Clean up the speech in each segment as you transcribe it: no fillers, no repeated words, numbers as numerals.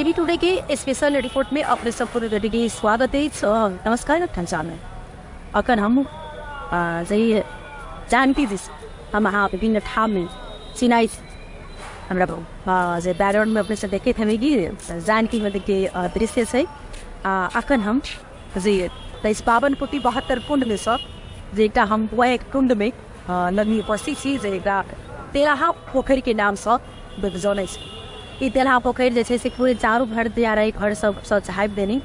TV today के special report में अपने सबको के स्वागत है। नमस्कार में अखन हम जे जानकी जी हम अहाँ विभिन्न ठाम में चिनाई हमरा जे बैकग्राउंड में अपने सब देखे थे कि जानकी मंदिर के दृश्य है। अखन हम जे 23 52 72 कुंड में सब जे एक हम वह कुंड में लगनी उपस्थित छी जे एक तेलहा पोखरि के नाम से जनै छै। ई तेलहा पोखरि जे छै से पूरे चारू भर दिया रहे घर सब सब झाँपि देनी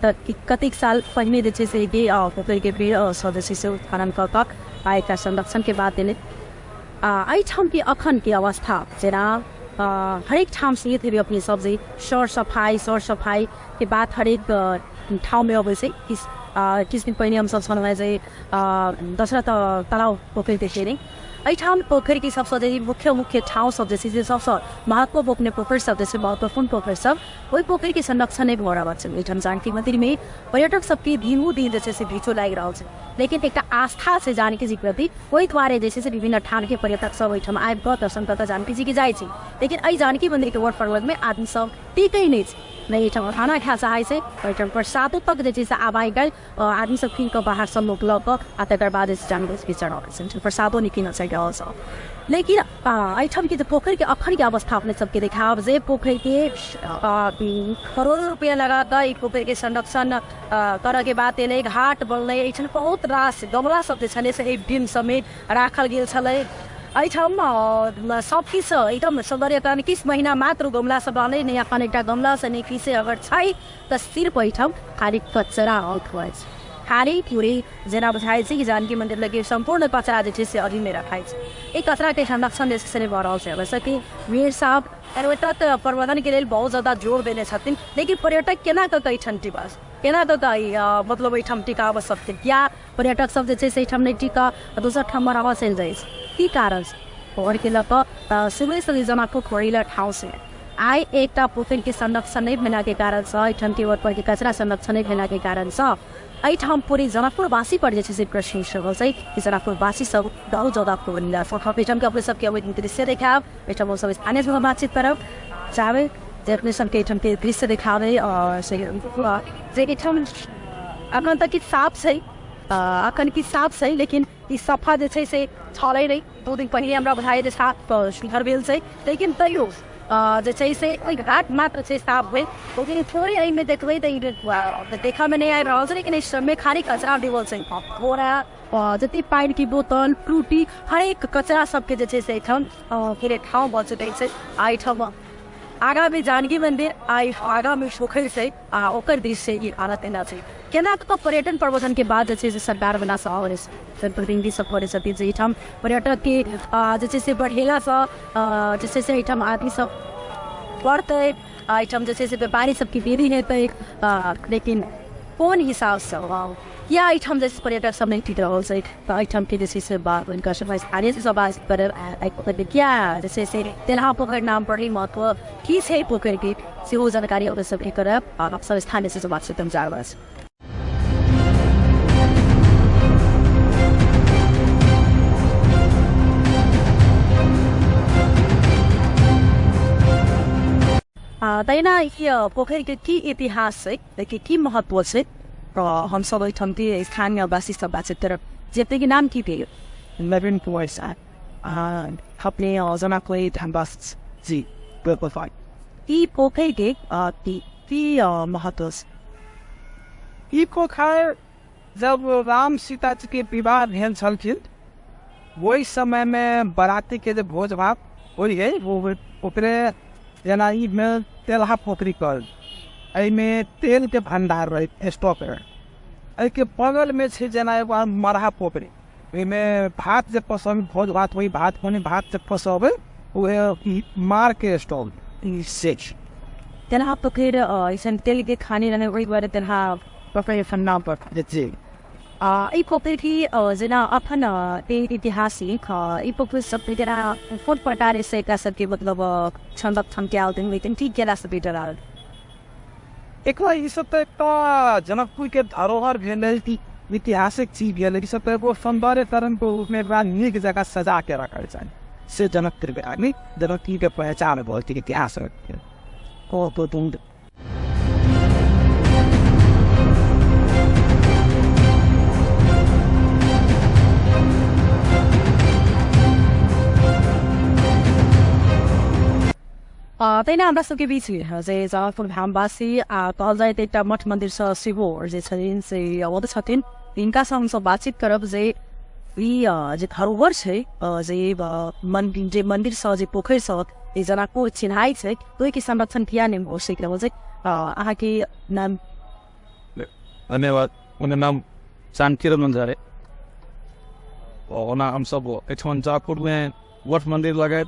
तऽ कतेक साल पहिने जे छै से पोखरि के फिर सब जे छै से उत्खनन कऽ कऽ आ एकटा संरक्षण के बाद देने। एहिठाम के अखन के अवस्था जेना हरेक ठाम सुनैत हेबै अपने सब जे सर सफाई के बात हरेक ठाम में अबै छै। किछु दिन पहिने हमसब सुनलहुँ जे दशरथ तलाव पोखरि देखेने एहिठाम पोखरि के सबसँ जे मुख्य मुख्य ठाउँ सब जे छै से सबसँ महत्वपूर्ण पोखरि सब जे छै महत्वपूर्ण पोखरि सब ओहि पोखरि के संरक्षण नहि भऽ रहल छै। एहिठाम जानकी मंदिर में पर्यटक सबके दिनों दिन जे छै से भीचो लागि रहल छै, लेकिन एकटा आस्था छै जानकी जी प्रति, ओहि दुआरे जे छै से विभिन्न ठाम के पर्यटक सब एहिठाम आबि कऽ दर्शन कऽ कऽ जानकी जी के जाइ छै। लेकिन एहि जानकी मंदिर के वर पर्वत में आदमी सब टिकै नहि छै, नहि एहिठाम खाना खाए चाहै छै, एहिठाम प्रसादो तक जे छै से आब आइ काल्हि आदमी सब कीन कऽ बाहर सब लोक लऽ कऽ आ तकर बाद जे जानकी जी चढ़ाबै छै, प्रसादो नहि कीनऽ चाहि रहल सब। लेकिन एहिठाम के पोखरि के अखन के अवस्था अपने सबके देखाब जे पोखरि के करोड़ों रुपया लगा कऽ ई पोखरि के संरक्षण करऽ के बात एलै, घाट बनलै, एहिठाम बहुत रास गमला सब जे छलै से एहि बीम सबमे राखल गेल छलै। एहिठाम सबकिछु एकदम सौन्दर्यकरण किछु महीना मात्र गमला सब रहलै, नहि अखन एकटा गमला से नहि किछु अगर छै तऽ सिर्फ एहिठाम खाली कचरा उठबै छै, खाली पूरे जेना बुझाइ छै कि जानकी मंदिर लगे सम्पूर्ण कचरा जे छै से अहीमे रखाइ छै। एहि कचराके संरक्षण जे छै से नहि भऽ रहल छै। वैसे कि मेयर साहब पर्यटक प्रबंधन के लेल बहुत ज्यादा जोर देने छथिन, लेकिन पर्यटक केना कऽ एहिठाम टिकस, केना कऽ कऽ मतलब एहिठाम टिकाबऽ सकतै? किया पर्यटक सब जे छै से एहिठाम नहि टिकऽ दोसर ठाम रहऽ चलि जाइ छै, की कारण छै? पोखरिके लऽ कऽ तऽ शुरूसँ जनकपुर खोरी ठाउँ छै। आइ एकटा पोखरिके संरक्षण नहि भेलाके कारणसँ, एहिठामके ऊपरके कचरा संरक्षण नहि भेलाके कारणसँ एहिठाम पूरे जनकपुरवासी पर जे छै से प्रश्न उठि रहल छै कि जनकपुरवासी सब बहुत ज्यादा एहिठामके अपने सबके अबैत दृश्य देखायब, एहिठाम हमसब स्थानीय सबसँ बातचीत करब, चाहबै जे अपने सबके एहिठामके दृश्य देखाबै। और से जे एहिठाम अखन तक किछु साफ छै, अखन किछु साफ छै, लेकिन ई सफा जे छै से छलै नहि। 2 दिन पहिने हमरा बुझाइ जे साफ सुधर भेल छै, लेकिन तैयो जे छै से ओहि घाट मात्र छै साफ भेल, लेकिन थोड़े एहिमे देखबै तऽ देखऽमे नहि आबि रहल छै, लेकिन एहि सबमे खाली कचरा डूबल छै, बोरा जते पानिके बोतल फ्रूटी हरेक कचरा सबके जे छै से एहिठाम फेर ठाउँ भऽ चुकल छै। आ एहिठाम आगाँमे जानकी मंदिर आ आगाँमे पोखरि छै आ ओकर दृश्य ई हालत एना छै। केना कऽ पर्यटन प्रबंधन के बाद जे छै से सरकार बना सब जनप्रतिनिधि सब करै छथिन जे एहिठाम पर्यटक के जे छै से बढ़ेलासँ जे छै से एहिठाम आदमी सब बढ़तै, एहिठाम जे छै से व्यापारी सबके वृद्धि हेतै, लेकिन कोन हिसाबसँ किया एहिठाम जे पर्यटक सब नहि टिक रहल छै? तऽ एहिठामके जे छै से हुनका सब स्थानीय सब बात करब किया जे छै से तेलहा पोखरि नाम पर ही महत्व की छै पोखरिके, सेहो जानकारी अपने सबके करब आ सब स्थानीय से बातचीत हम जा रहल छी। तहिना ई पोखरिके की इतिहास छै, देखिए की महत्व छै, र हमसब एहिठामके स्थानीयवासी सब बातचीत करब। जतेक नाम की भेल? नवीन कुमार साह, अपने जनकपुर धामवास जी। ई पोखरिके की महत्व छै? ई पोखरि जब राम सीता जी के विवाह भेल छलखिन ओहि समय में बराती के जे भोज भात होइ है ओकरे जेना ई में तेलहा पोखरि कहल, एहिमे तेल के भंडार रहे स्टॉक रहे। एहिके बगल में छै जेना एगो मरहा पोखरि, ओहिमे भात जे पसबै भोज भात वही भात बने भात जे पसबै उहे मार के स्टॉक से छै। तेलहा पोखरि अइसन तेल के खानी रहै ओहि दुआरे तेलहा पोखरि नाम पर जी। ई पोखरि जेना अखन ऐतिहासिक ई पोखरि सब जेना कोन प्रकार से एकरा सबके मतलब संरक्षण कयल गेल, लेकिन ठीक केला से बेटर आयल एकरा ई सब तऽ एकटा जनकपुर के धरोहर भेलै, ऐतिहासिक चीज भेलै। ई सब तऽ एगो सौंदर्यकरण के रूप में एकरा नीक जगह सजा के रखल छै से जनकपुर के आदमी जनकपुर के पहचान बहुत इतिहास। तहिना हमरा सबके बीच जे जनकपुर धामवासी आ कहल जाय तऽ एकटा मठ मन्दिरसँ सेहो जे छथिन से अबैत छथिन, हिनकासँ हमसब बातचीत करब जे ई जे धरोहर छै, जे मन्दिरसँ जे पोखरिसँ जे जनकपुर चिन्हाइ छै, ओहिके संरक्षण किया नहि हो सकि रहल छै। अहाँके नाम? धन्यवाद। हुनकर नाम जानकी रमन झा। ओना हमसब एहिठाम जनकपुरमे मठ मन्दिर लगायत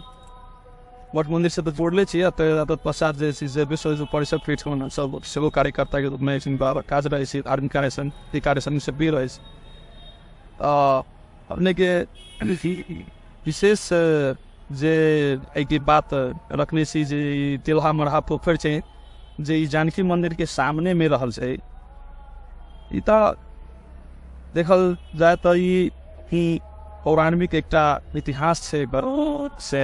मठ मन्दिर से तऽ जोड़ले छियै, तत्पश्चात जे छै से विश्व हिन्दू परिषद पीठमे सब सेहो कार्यकर्ताके रूपमे काज रहै छै, धार्मिक कार्य कार्यसमिति से भी रहै छै। अपनेके विशेष जे एहिके बात रखने छी जे तेलहा मरहा पोखरि छै जे ई जानकी मन्दिरके सामनेमे रहल छै, ई तऽ देखल जाय तऽ ई पौराणिक एकटा इतिहास छै एकर, से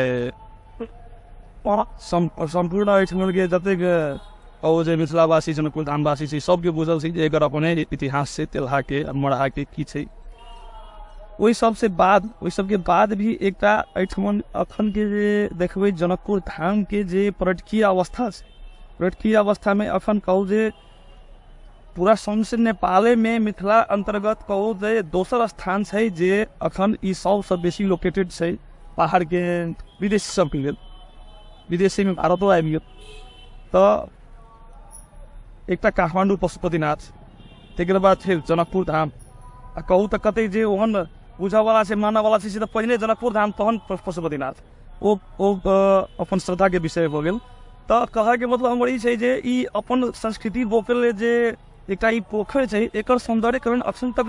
सम्पूर्ण एहिठामके जतेक ओ जे मिथिलावासी जनकपुर धामवासी छै सबके बुझल छै जे एकर अपने इतिहास छै तेलहाके मरहाके की छै। ओहि सबसे बाद ओहि सबके बाद भी एकटा एहिठाम अखनके जे देखबै जनकपुर धामके जे पर्यटकीय अवस्था छै, पर्यटकीय अवस्थामे अखन कहू जे पूरा सौंसे नेपालेमे मिथिला अन्तर्गत कहू जे दोसर स्थान छै जे अखन ई सबसँ बेसी लोकेटेड छै बाहरके विदेशी सबके लेल, विदेशीमे भारतो आबि गेल। तऽ एकटा काठमाण्डू पशुपतिनाथ, तकर बाद फेर जनकपुर धाम, आ कहू तऽ कतेक जे ओहन बुझऽवला छै मानऽवला छै से तऽ पहिने जनकपुर धाम तहन पशुपतिनाथ, ओ अपन श्रद्धाके विषय भऽ गेल। तऽ कहैके मतलब हमर ई छै जे ई अपन संस्कृति बोकल जे एकटा ई पोखरि छै एकर सौन्दर्यकरण अखन तक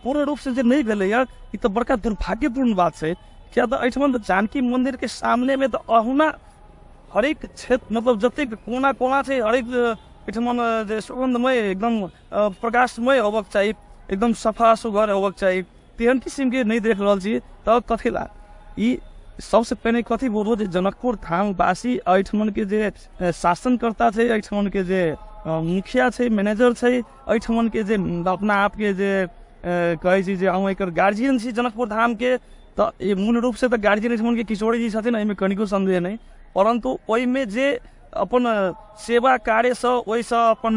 पूर्ण रूपसँ जे नहि भेलैए ई तऽ बड़का दुर्भाग्यपूर्ण बात छै। किया तऽ एहिठाम जानकी मन्दिरके सामनेमे तऽ अहुना हरेक क्षेत्र मतलब जतेक कोना कोना छै हरेक एहिठाम जे सुगन्धमय एकदम प्रकाशमय होबक चाही, एकदम सफा सुघर होबक चाही, तेहन किसिमके नहि देख रहल छी। तऽ कथी ला ई सबसँ पहिने कथी बोलू जे जनकपुर धामवासी एहिठामके जे शासनकर्ता छै, एहिठामके जे मुखिया छै, मैनेजर छै, एहिठामके जे अपना आपके जे कहै छी जे हम एकर गार्जियन छी जनकपुर धामके, तऽ ई मूल रूपसँ तऽ गार्जियन एहिठामके किशोरी जी छथिन, एहिमे कनिको सन्देह नहि, परन्तु ओहिमे जे अपन सेवा कार्यसँ ओहिसँ अपन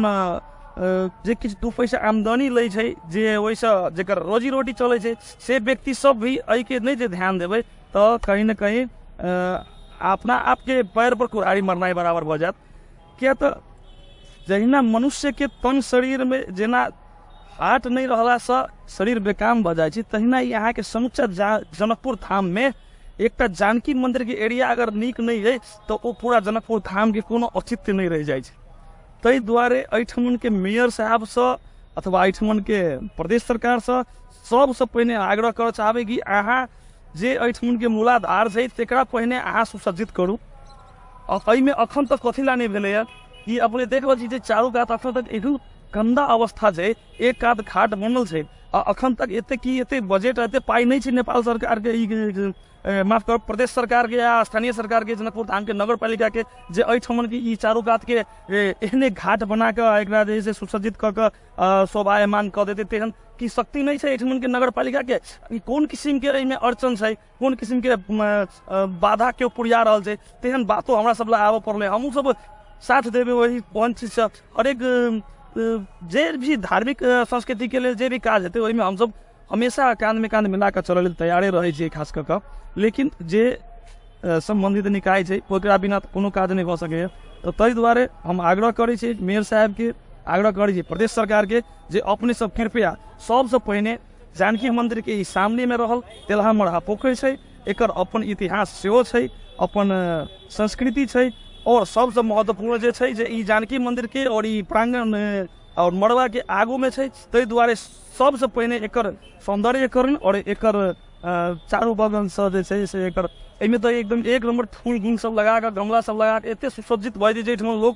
जे किछु 2 पैसा आमदनी लै छै, जे ओहिसँ जकर रोजी रोटी चलै छै, से व्यक्ति सब भी एहिके नहि जे ध्यान देबै तऽ कहीं ने कहीं अपना आपके पैर पर कुल्हाड़ी मारनाइ बराबर भऽ जायत। किया तऽ जहिना मनुष्यके तन शरीरमे जेना हार्ट नहि रहलासँ शरीर बेकाम भऽ जाइ छै, तहिना ई अहाँके समुचा जनकपुर धाममे एकटा जानकी मन्दिरके एरिया अगर नीक नहि अइ तऽ ओ पूरा जनकपुर धामके कोनो औचित्य नहि रहि जाइ छै। ताहि दुआरे एहिठामके मेयर साहबसँ अथवा एहिठामके प्रदेश सरकारसँ सबसँ पहिने आग्रह करऽ चाहबै कि अहाँ जे एहिठामके मूलाधार छै तकरा पहिने अहाँ सुसज्जित करू। एहिमे अखन तक कथी ला नहि भेलैए ई अपने देख रहल छी जे चारू कात अखन तक एहन गन्दा अवस्था छै, एक कात घाट बनल छै आ अखन तक एते की एते बजट एते पाइ नहि छै नेपाल सरकारके, ई माफ करब प्रदेश सरकारके या स्थानीय सरकारके जनकपुर धामके नगरपालिकाके जे एहिठामके ई चारू कातके एहने घाट बनाकऽ एकरा जे से सुसज्जित कऽ कऽ शोभायमान कऽ देतै तेहन की शक्ति नहि छै एहिठामके नगरपालिकाके। ई कोन किसिमके एहिमे अड़चन छै, कोन किसिमके बाधा केओ पुरिया रहल छै, तेहन बातो हमरा सब लए आबऽ पड़लै। हमहूँ सब साथ देबै ओहि ओहन चीजसँ, हरेक जे भी धार्मिक संस्कृतिके लेल जे भी काज हेतै ओहिमे हमसब हमेशा काँधमे काँध मिलाकऽ चलै लेल तैयारे रहै छियै खास कऽ कऽ। लेकिन जे सम्बन्धित निकाय छै ओकरा बिना तऽ कोनो काज नहि भऽ सकैए। तऽ ताहि दुआरे हम आग्रह करै छियै मेयर साहेबके, आग्रह करै छियै प्रदेश सरकारके जे अपने सब कृपया सबसँ पहिने जानकी मन्दिरके ई सामनेमे रहल तेलहा मरहा पोखरि छै, एकर अपन इतिहास सेहो छै, अपन संस्कृति छै, और सबसँ महत्वपूर्ण जे छै जे ई जानकी मन्दिरके और ई प्राङ्गण और मड़बाके आगूमे छै, ताहि दुआरे सबसँ पहिने एकर सौन्दर्यकरण और एकर चारू बगलसँ जे छै से एकर एहिमे तऽ एकदम एक नम्बर फूल गुल सब लगाकऽ गमला सब लगाकऽ एते सुसज्जित भऽ जेतै एहिठाम लोक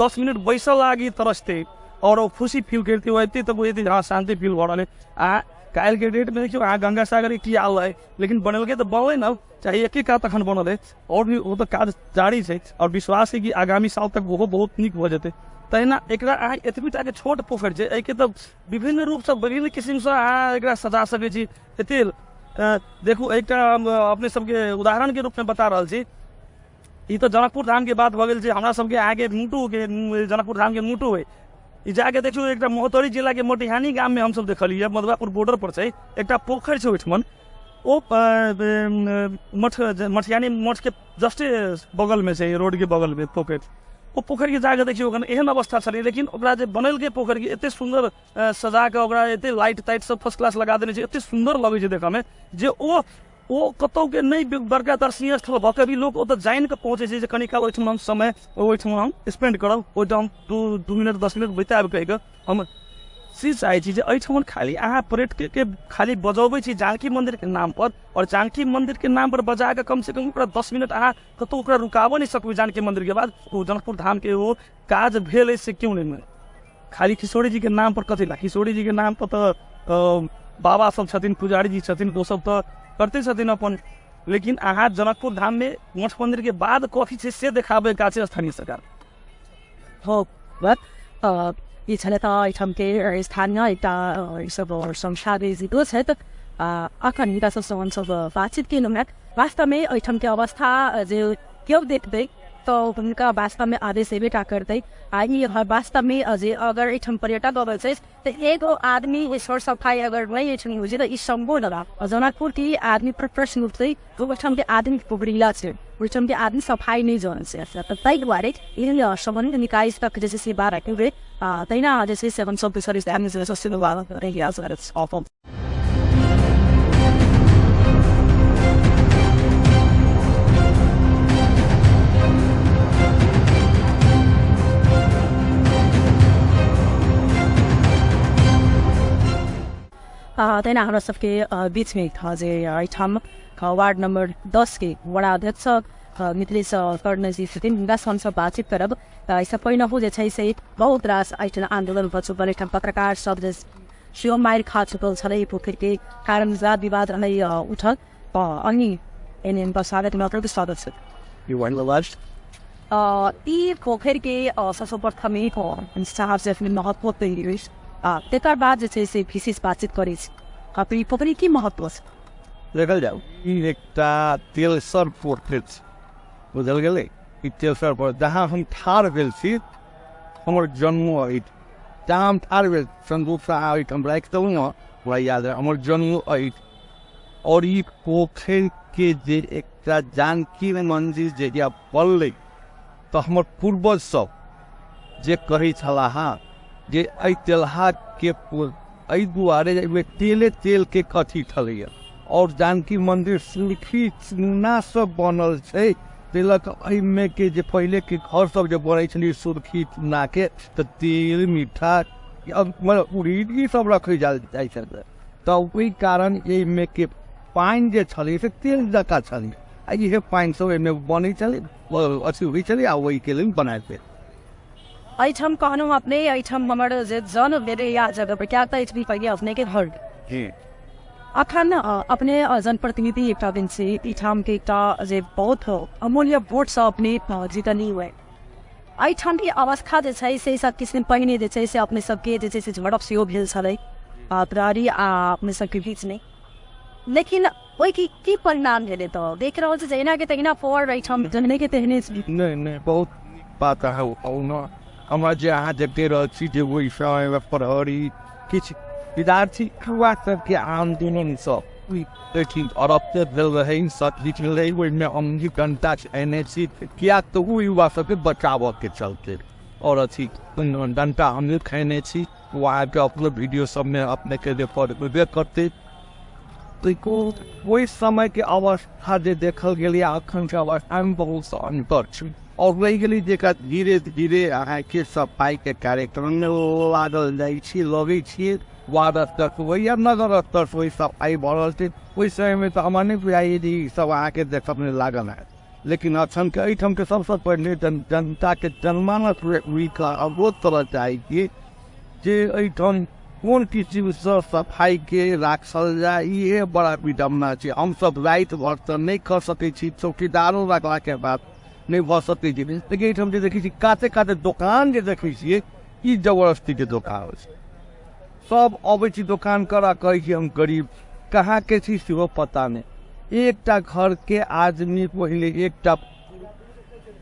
10 मिनट बैसऽ लागी तरसतै और ओ खुशी फील करतै, ओ एते तऽ बुझेतै हँ शान्ति फील भऽ रहल है। आ काल्हि के डेट में देखियौ अहाँ गंगा सागर के की हाल है, लेकिन बनेलकै तऽ बनलै ने, चाहे एके काज तखन बनल है, और भी ओ तऽ काज जारी छै और विश्वास है कि आगामी साल तक ओहो बहुत नीक भऽ जेतै। तहिना एकरा अहाँ एतबी टाके छोट पोखरि छै, एहिके तऽ विभिन्न रूपसँ विभिन्न किसिमसँ अहाँ एकरा सजा सकै छी। एते देखू एकटा हम अपने सबके उदाहरणके रूपमे बता रहल छी, ई तऽ जनकपुर धामके बात भऽ गेल छै। हमरा सबके अहाँके मुटुके जनकपुर धामके मुटु है, ई जाके देखियौ एकटा महोत्तरी जिलाके मोटिहानी गाममे हमसब देखलियै, मधुआपुर बॉर्डर पर छै एकटा पोखरि छै ओहिठमन, ओ मठ मठियानी मठके जस्टे बगलमे छै, रोडके बगलमे पोखरि। ओ पोखरिके जाके देखियौ ओखन एहन अवस्था छलै, लेकिन ओकरा जे बनेलकै पोखरिके एते सुन्दर सजा कऽ ओकरा एते लाइट ताइट सब फर्स्ट क्लास लगा देने छै, एते सुन्दर लगै छै देखऽमे जे ओ कतौ के नहि बड़का दर्शनीय स्थल भऽ कऽ भी लोक ओतऽ जानि कऽ पहुँचै छै जे कनि काल ओहिठाम हम समय ओहिठाम हम स्पेंड करब, ओहिठाम 2 मिनट 10 मिनट बितायब कहि कऽ। हम से चाहै छी जे एहिठाम खाली अहाँ पर्यटकके खाली बजबै छी जानकी मन्दिरके नाम पर, और जानकी मन्दिरके नाम पर बजा कऽ कम से कम ओकरा 10 मिनट अहाँ कतौ ओकरा रुकाबऽ नहि सकबै। जानकी मन्दिरके बाद ओ जनकपुर धामके ओ काज भेल अछि से क्यों नहि? खाली किशोरी जी के नाम पर कथी ला? किशोरी जी के नाम पर तऽ बाबा सब छथिन, पुजारी जी छथिन, ओ सब तऽ करते छथिन अपन, लेकिन अहाँ जनकपुर धाम में मठ मंदिर के बाद कथी छै से देखाबै काज छै स्थानीय सरकार। हो बात ई छलै तऽ एहिठामके स्थानीय एकटा सब संस्था छथि, अखन हिनका सबसँ हमसब बातचीत केलहुँ हेँ। वास्तवमे एहिठामके अवस्था जे केओ देखतै तऽ हुनका वास्तवमे आदेश हेबे टा करतै। आ ई वास्तवमे जे अगर एहिठाम पर्यटक अबै छै तऽ एगो आदमी सर सफाइ अगर नहि एहिठाम होइ छै तऽ ई सम्भव न। जनकपुरके आदमी पर प्रश्न उठतै, ओहिठामके आदमी पोखरिला छै, ओहिठामके आदमी सफाइ नहि जनै छै, तऽ ताहि दुआरे ई सम्बन्धित निकाय तक जे छै से बात राखबै। तहिना जे छै से हमसब तहिना हमरा सबके बीचमे जे एहिठाम वार्ड नम्बर 10 के वडा अध्यक्ष मिथिलेश कर्णजी छथिन, हुनकासँ हमसब बातचीत करब। एहिसँ पहिनहु जे छै से बहुत रास एहिठाम आन्दोलन भऽ चुकल, एहिठाम पत्रकार सब जे सेहो मारि खा चुकल छलै, पोखरिके कारण वाद विवाद रहै उठल। अनि एनएन स्वागत में स्वागत छ। ई पोखरिके सर्वप्रथम साहब से महत्व तेकर बाद जे छै से विशेष बातचीत करै छी। ई पोखरि की महत्व छै? देखल जाउ, ई एकटा तेलसर पोखरि छै, बुझल गेलै? ई तेलसर पोखरि जहाँ हम ठाढ़ भेल छी, हमर जन्म अछि, जहाँ हम ठाढ़ भेल संदूक अहाँ ओहिठाम राखि देलहुँ हँ, हमरा याद रहै हमर जन्म अछि। और ई पोखरिके जे एकटा जानकी मन्दिर जहिया बनलै तऽ हमर पूर्वज सब जे कहै छलाह हँ जे एहि तेलहाके एहि दुआरे एहिमे तेले तेलके कथी छलैए, और जानकी मन्दिर सुर्खी चूनासँ बनल छै, ताहि लऽ कऽ एहिमे के जे पहिलेके घर सब जे बनै छलै सुर्खी चूनाके, तऽ तेल मीठा मतलब उड़ीद ई सब रखै जाइ छलै, तऽ ओहि कारण एहिमे के पानि जे छलै से तेल जकाँ छलै, आ इहे पानि सब एहिमे बनै छलै, अथी होइ छलै, आ ओहिके लेल बनायल गेल। एहिठाम कहलहुँ अपने एहिठाम हमर जे जन्म भेलै या जगह पर, क्या तऽ एहिठाम पहिले अपनेके घर अखन अपने जनप्रतिनिधि एकटा दिन से एहिठामके एकटा जे बहुत अमूल्य वोटसँ अपने जीतनी हुए। एहिठामके अवस्था जे छै से सब किछु दिन पहिने जे छै से अपने सबके जे छै से झड़प सेहो भेल छलै प्रहरी आ अपने सबके बीचमे, लेकिन ओहिके की परिणाम भेलै तऽ देख रहल छी जहिनाके तहिना फोर एहिठाम जहनेके तेहने। नहि नहि, बहुत बात अहाँ हमरा जे अहाँ देखते रहल छी जे ओहि समयमे प्रहरी किछु विद्यार्थी युवा सबके आन्दोलन सब अरबते भेल रहै, सब किछु रहै, ओहिमे हम घंटा एने छी किया तऽ ओ युवा सबके बचाबऽके चलते, और अथी डंटा हमहूँ खेने छी, ओ अहाँके अपनो वीडियो सबमे अपनेके रिकॉर्ड करतै। ओहि समयके अवस्था जे देखल गेलै अखनके अवस्थामे बहुत अन्तर छै, और रहि गेलै जेकरा धीरे धीरे अहाँके सफाइके कार्यक्रममे लागल जाइ छी, लगै छियै, वार्ड स्तर होइ या नगर स्तर से ओहि सफाइ भऽ रहल छै। ओहि समयमे तऽ हमरा नहि बुझाइए जे ई सब अहाँके देखऽमे लागल हैत, लेकिन अखनके एहिठामके सबसँ पहिले जनताके जनमानस अवरोध करऽ चाहै छी जे एहिठाम कोन किसिमसँ सफाइके राखल जाय, इहे बड़ा विडम्बना छै। हमसब राति भर तऽ नहि कऽ सकै छी, चौकीदारो रखलाके बाद नहि भऽ सकै छै। लेकिन एहिठाम जे देखै छी काते काते दोकान जे देखै छियै, ई जबरदस्तीके दोकान छै। सब अबै छी दोकान करऽ, कहै छी हम गरीब कहाँके छी सेहो पता नहि। एकटा घरके आदमी पहिले एकटा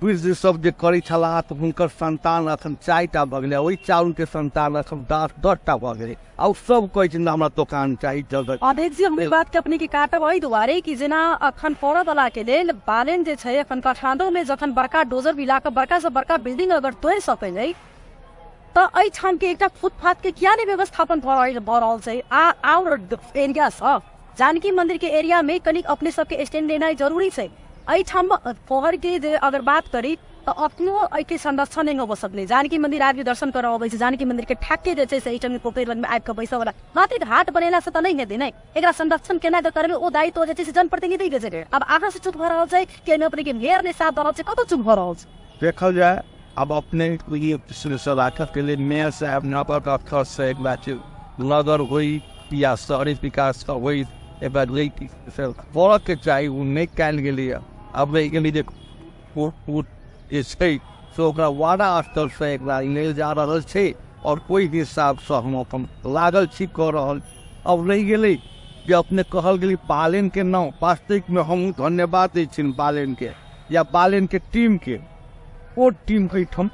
वृद्ध सब जे करै छलाह तऽ हुनकर संतान अखन 4टा भऽ गेलै, ओहि चाउरके संतान अखन 10टा भऽ गेलै, आ ओ सब कहै छै हमरा दोकान चाही जल्द। अध्यक्ष जी, हम ई बात के अपने के काटब एहि दुआरे कि जेना अखन पड़ऽ वाला के लेल बालेन जे छै, अखन काठमांडू में जखन बड़का डोजर मिला कऽ बड़का से बड़का बिल्डिंग अगर तोड़ि सकै छै तऽ एहिठाम के एकटा फुटपाथ के किया नहि व्यवस्थापन भऽ रहल छै? आ आओर एरिया सब जानकी मंदिर के एरिया में कनिक अपने सबके स्टैंड लेनाइ जरूरी छै। एहिठाम फोहर के जे अगर बात करी तऽ अपनो एहिके संरक्षण नहि होबऽ सकलै। जानकी मंदिर आबि दर्शन करऽ अबै छै, जानकी मंदिर के ठाके जे छै से एहिठाम पोखरि लगमे आबि कऽ बैसऽ वाला मात्र घाट बनेला से तऽ नहि हेतै ने, एकरा संरक्षण केना कऽ करबै ओ दायित्व जे छै से जनप्रतिनिधि के छै। आब अहाँ से चुप भऽ रहल छै कि एहिमे अपने के मेयर नहि साथ दऽ रहल छै, कतऽ चुप भऽ रहल छै? देखल जाय अब अपने राखऽ के लेल मेयर साहब नगर से एक बात नगर होइ या शहरी विकास होइ करऽ के चाही, ओ नहि कयल गेलैए। अब रहि गेलै जे कोट जे छै से ओकरा वार्डा स्तरसँ एकरा लेल जा रहल छै और ओहि हिसाबसँ हम अपन लागल छी कऽ रहल। अब रहि गेलै जे अपने कहल गेलै बालेनके नाम, वास्तविकमे हम धन्यवाद दै छियनि बालेनके या बालेनके टीमके। ओ टीम एहिठाम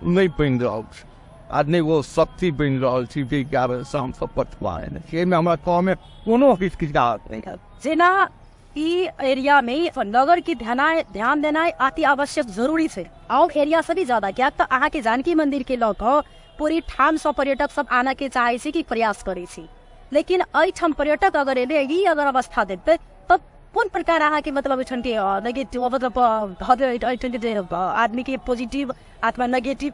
नहि बनि रहल छै आ नहि ओ शक्ति बनि रहल छै जाहि कारणसँ हमसब पछुआ एहिमे हमरा कहऽमे कोनो हिचकिचाहट नहि। जेना ई एरिया में नगर के ध्यान देनाइ अति आवश्यक जरूरी छै, और एरिया से भी ज्यादा, किया तऽ अहाँके जानकी मंदिर के लऽ कऽ पूरी ठाम से पर्यटक सब आना के चाहे छै कि प्रयास करै छै, लेकिन एहिठाम पर्यटक अगर एलै ई अगर अवस्था देखतै तब कोन प्रकार अहाँके मतलब एहिठाम के नेगेटिव मतलब एहिठाम के जे आदमी के पॉजिटिव अथवा नेगेटिव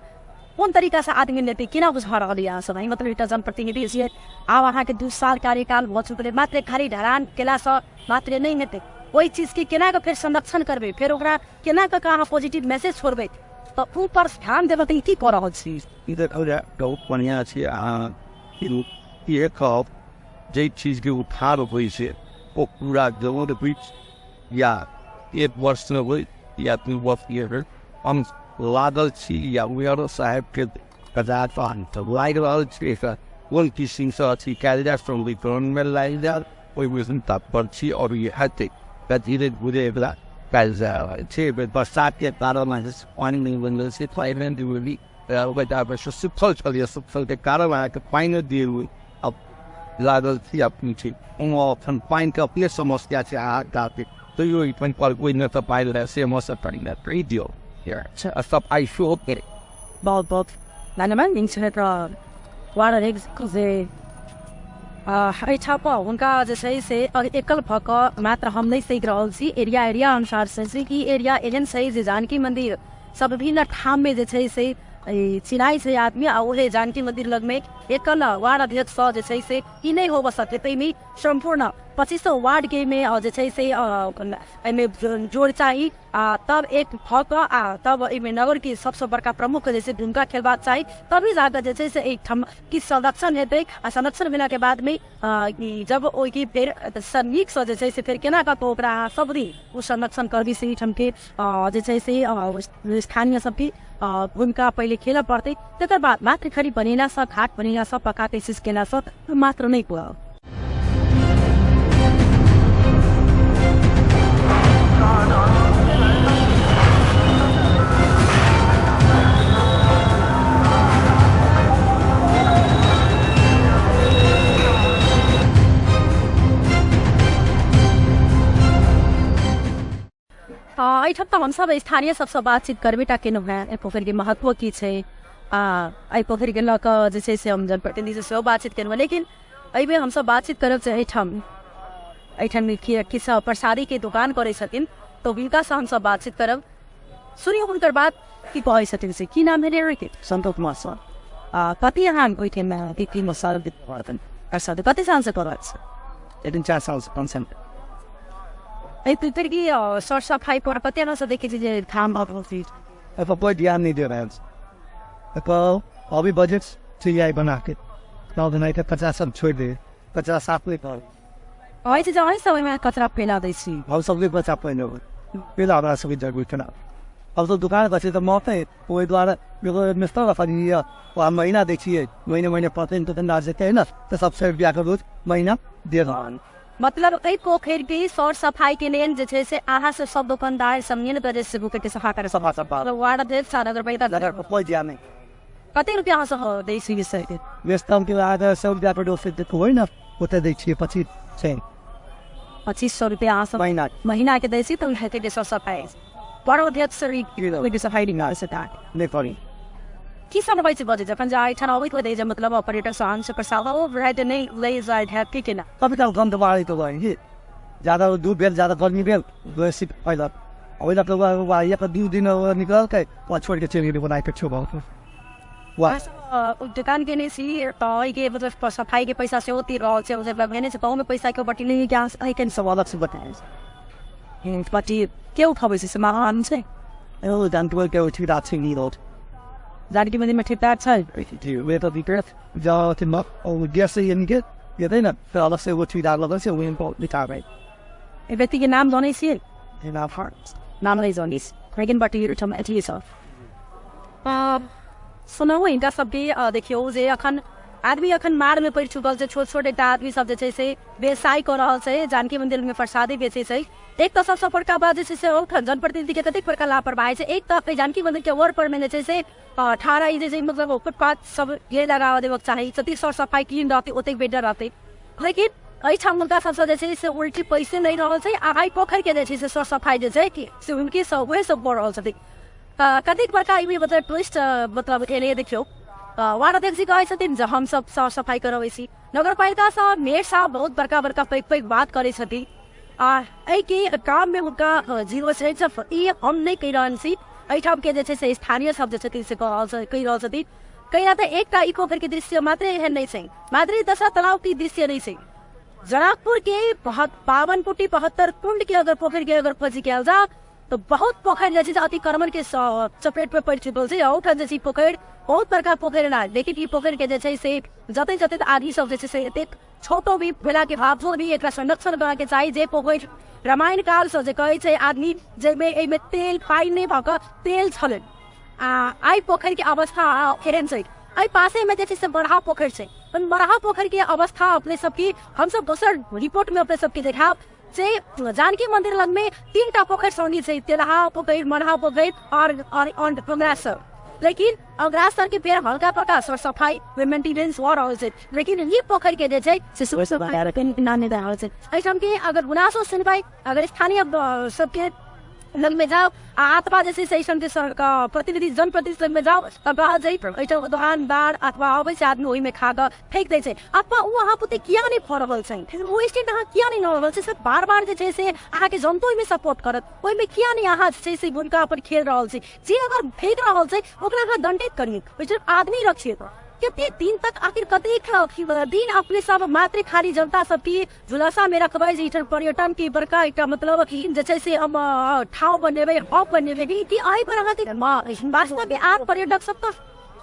कोन तरीका से आदमी लेतै, केना बुझा रहल यऽ अहाँ सब? मतलब एकटा जनप्रतिनिधि छियै, आब अहाँके 2 साल कार्यकाल भऽ चुकलै, मात्र खाली ढलान केलासँ मात्र नहि हेतै, ओहि चीजके केना कऽ फेर संरक्षण करबै, फेर ओकरा केना कऽ अहाँ पॉजिटिव मैसेज छोड़बै, तऽ ओ पर ध्यान देबै तऽ की कऽ रहल छी? ई देखल जाय बहुत बढ़िआँ छै। अहाँ इहे कहब जाहि चीजके उठार होइ छै ओ पूरा जरूर होइ या 1 वर्षमे होइ या 2 वर्ष होइ, हम लागल छी या मेयरो साहेबके कजा तऽ लागि रहल छै कोन किसिमसँ अथी कयल जाय, संवितरणमे लागि जाय, ओहिमे तत्पर छी और ई हेतै धीरे धीरे एकरा कयल जा रहल छै। बरसातके कारण पानि नहि बनि रहल छै, सुखल छलैए, सुखलके कारण अहाँके पानि दियौ। अब लागल छी अपने छै अखन पानिके अपने समस्या छै हाहाकार, तैयो एहिठाम पर कोइ नहि तऽ पानि रहै से हमसभ पानि दियौ सफाइ सेहो करै। बहुत बहुत धन्यवाद। वार्ड अध्यक्ष जे एहिठाम हुनका जे छै से एकल भऽ कऽ मात्र हम नहि सीख रहल छी, एरिया एरिया अनुसार से कि एरिया एहन छै जे जानकी मंदिर सब विभिन्न ठाममे जे छै से चिनाइ छै आदमी, आ ओहे जानकी मंदिर लगमे एकल वार्ड अध्यक्षसँ जे छै से ई नहि होबऽ सकै, ताहिमे सम्पूर्ण 25 वार्डके मे जे छै से एहिमे जोड़ चाही, आ तब एक भऽ कऽ आ तब एहिमे नगरके सबसँ बड़का प्रमुख जे छै भूमिका खेलबाक चाही, तभी जाकऽ जे छै से एहिठाम किछु संरक्षण हेतै, आ संरक्षण भेलाके बादमे जब ओहिके फेर नीकसँ जे छै से फेर केना कऽ ओकरा अहाँ सब दिन ओ संरक्षण करबी से एहिठामके जे छै से स्थानीय सबके भूमिका पहिले खेलऽ पड़तै, तकर बाद मात्र खाली बनेलासँ घाट बनेलासँ पक्का कोशिश केलासँ मात्र नहि पुरल। एहिठाम तऽ हमसब स्थानीय सबसँ बातचीत करबे टा केलहुँ हेँ, एहि पोखरिके महत्व की छै, आ एहि पोखरिके लऽ कऽ जे छै से हम जनप्रतिनिधिसँ सेहो बातचीत केलहुँ, लेकिन एहिमे हमसब बातचीत करब जे एहिठाम किछु प्रसादीके दोकान करै छथिन तऽ हुनकासँ हमसब बातचीत करब, सुनियौ हुनकर बात की कहै छथिन से। की नाम भेलै अहाँके? संतोष कुमार सर। कति अहाँ ओहिठाम प्रसाद कति सालसँ कऽ रहल छी? 3-4 सालसँ कम से कम। एहि की सर सफाइ पर कते से देखै छी जे ठाम भऽ रहल छै? एहिपर कोइ ध्यान नहि दे रहल छै, एहिपर अभी बजट छै बना के तब नहि तऽ कचरा सब छोड़ि दे, कचरा साफ नहि कर। कहै छै जे अहीं सब ओहिमे कचरा फैला दै छी। हम सब नहि कचरा फैलेबै, पहिला हमरा सबके जगह केना। हमसब दोकान करै छियै तऽ महतै, ओहि दुआरे एगो मिस्टर रखलियै यऽ, ओकरा महीना दै छियै, महीने महीने परसेंट तेसेंट जेतै ने तऽ सब 100 रुपैआके रोज महीना देत। मतलब एहि पोखरि के सर सफाई के लेल जे छै से अहाँ से सब दोकानदार सब मिल कऽ जे छै पोखरि के सफा करे, सफा सफा वार्ड अध्यक्ष नगरपालिका नगरपालिका नहि। कते रुपया अहाँ सब दै छियै सर? बेचतम के अहाँके 100 रुपया पर डोज होइ ने ओते दै छियै 2500। 2500 रुपया अहाँ सब महीना महीना के दै छी तऽ हेतै जे सर सफाई वार्ड अध्यक्ष सफाई नहि करी। की सब होइ छै बजै जखन जे एहिठाम अबैत होतै जे मतलब पर्यटक सहन से प्रसाद ओ नहि लै जाइत हैत कि केना? कभी काल गन्ध बाढ़ैत रहै कि ज्यादा धूप भेल, ज्यादा गर्मी भेल, बेसी फैलत ओहि लऽ कऽ एक 2 दिन निकललकै छोड़ि कऽ चलि गेलै बनाके छोड़ि। दोकान केने छी तऽ ओहिके मतलब सफाई के पैसा सेहो तिर रहल छै, ओहि छै गाँवमे पैसा के बटी नहि एहिके सब अलग से बताए बटी के उठाबै छै से महान छै। एगो जानकी के ठेकेदार छै नि रोड जानकी मन्दिरमे ठेकेदार छै गैस हेतै ने फेर अलग से एगो ठेकेदार लगल छै ओहि। एहि व्यक्तिके नाम जनै छियै? नाम नहि जनै छी, लेकिन बटी ओहिठाम अथी छ। सुनौ हिनका सबके देखियौ जे अखन आदमी अखन मारमे पड़ि चुकल छै। छोट छोट एकटा आदमी सब जे छै से व्यवसाय कऽ रहल छै, जानकी मन्दिरमे प्रसादी बेचै छै। एक तऽ सबसँ बड़का बात जे छै से ओठन जनप्रतिनिधिके कतेक बड़का लापरवाही छै। एक तऽ जानकी मन्दिरके ओर परमे जे छै से ठाढ़ा जे छै मतलब फुटपाथ सब ये लगा देबक चाही, जतेक सर सफाइ क्लीन रहतै ओतेक बेटर रहतै। लेकिन एहिठाम हुनका सबसँ जे छै से उल्टी पैसे नहि रहल छै आ एहि पोखरिके जे छै से सर सफाइ जे छै से हुनके सब उएह सब कऽ रहल छथिन। कतेक बड़का ई मतलब ट्विस्ट मतलब एलै। देखियौ वार्ड अध्यक्ष जी कहै छथिन जे हमसब सर सफाइ करबै छी, नगरपालिकासँ मेयर साहब बहुत बड़का बड़का पैघ पैघ बात करै छथिन आ एहिके काममे हुनका जीरो छै। ई हम नहि कहि रहल छी, एहिठामके जे छै से स्थानीय सब जे छथिन से कहि रहल छथिन। कहिया तऽ एकटा ई पोखरिके दृश्य मात्रै एहन नहि छै, मात्रै दशा तलाबके दृश्य नहि छै। जनकपुर के 52 72 कुंड के अगर पोखरि के अगर खोजी कयल जाओ तो बहुत पोखरि जे छै से अतिक्रमण के चपेट पर पड़ि चुकल छै। ओहिठाम जे छै पोखरि बहुत बड़का पोखरि ना, लेकिन ई पोखरि के जे छै से जते जते आदमी सब जे छै से एतेक छोटो भी भेला के बावजूद भी एकरा संरक्षण करऽ के चाही। जे पोखरि रामायण काल से जे कहै छै आदमी जाहिमे एहिमे तेल पानि नहि भऽ कऽ तेल छलै आ एहि पोखरि के अवस्था एहन छै। एहि पासे में जे छै से बड़हा पोखरि छै, बड़हा पोखरि के अवस्था अपने सबके हमसब दोसर रिपोर्ट में अपने सबके देखायब जे जानकी मंदिर लग में 3टा पोखरि सौनी छै, तेलहा पोखरि, मरहा पोखरि और अग्रासर। लेकिन अग्रासर के फेर हल्का पड़का सर सफाई मेंटेनेंस भऽ रहल छै, लेकिन ई पोखरि के जे छै से नहि रहल छै। एहिठाम के अगर गुनासो सुनबै, अगर स्थानीय सबके लग में जाओ आ अथवा जे छै से एहिठाम के प्रतिनिधि जनप्रतिनिधि लग में जाओ तऽ कहल छै एहिठाम दोकानदार अथवा अबै छै आदमी ओहिमे खा कऽ फेंक दै छै अथवा ओ अहाँ पुते किया नहि फऽ रहल छै, ओ स्टेट अहाँ किया नहि लऽ रहल छै से बार बार जे छै से अहाँके जनतो ओहिमे सपोर्ट करत, ओहिमे किया नहि अहाँ जे छै से हुनका अपन खेल रहल छै। जे अगर फेंक रहल छै ओकरा अहाँ दंडित करियौ, ओहिठाम आदमी रखियौ। कते दिन तक आखिर कतेक दिन अपने सब मात्र खाली जनता सबके झुलसा में रखबै जे एहिठाम पर्यटन के बड़का एकटा मतलब जे छै से हम ठाव बनेबै, हब बनेबै कि एहि पर अहाँके वास्तवमे आब पर्यटक सब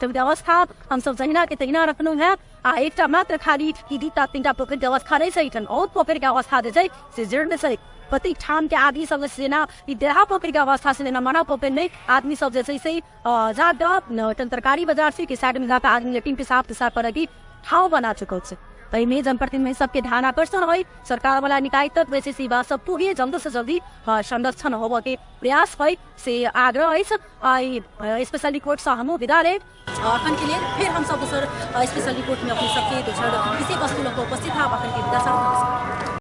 तऽ व्यवस्था हमसब जहिना के तहिना रखलहुँ हेँ आ एकटा मात्र खाली ई 2टा 3टा पोखरि के अवस्था नहि छै, एहिठाम बहुत पोखरि के अवस्था जे छै से जीर्ण छै। प्रत्येक ठाम के आदमी सब जेना ई देहा पोखरि के अवस्था से जेना मना पोखरि नहि आदमी सब जे छै से जाकऽ तरकारी बाजार छै कि साइड में जाकऽ आदमी लेटिन पेशाब तेसाब करऽ के ठाव बना चुकल छै। एहिमे जनप्रतिनिधि सबके ध्यान आकर्षण होइ, सरकार वाला निकाय तक जे छै से बात सब पुगे जल्द से जल्दी संरक्षण होबऽ के प्रयास होइ से आग्रह अछि। स्पेशल रिपोर्ट से हमहूँ विदा लेब अखन के लेल। फिर हम सब दोसर स्पेशल रिपोर्ट में अपने सबके दोसर विषय वस्तु लऽ कऽ उपस्थित हब। अखन के विदा।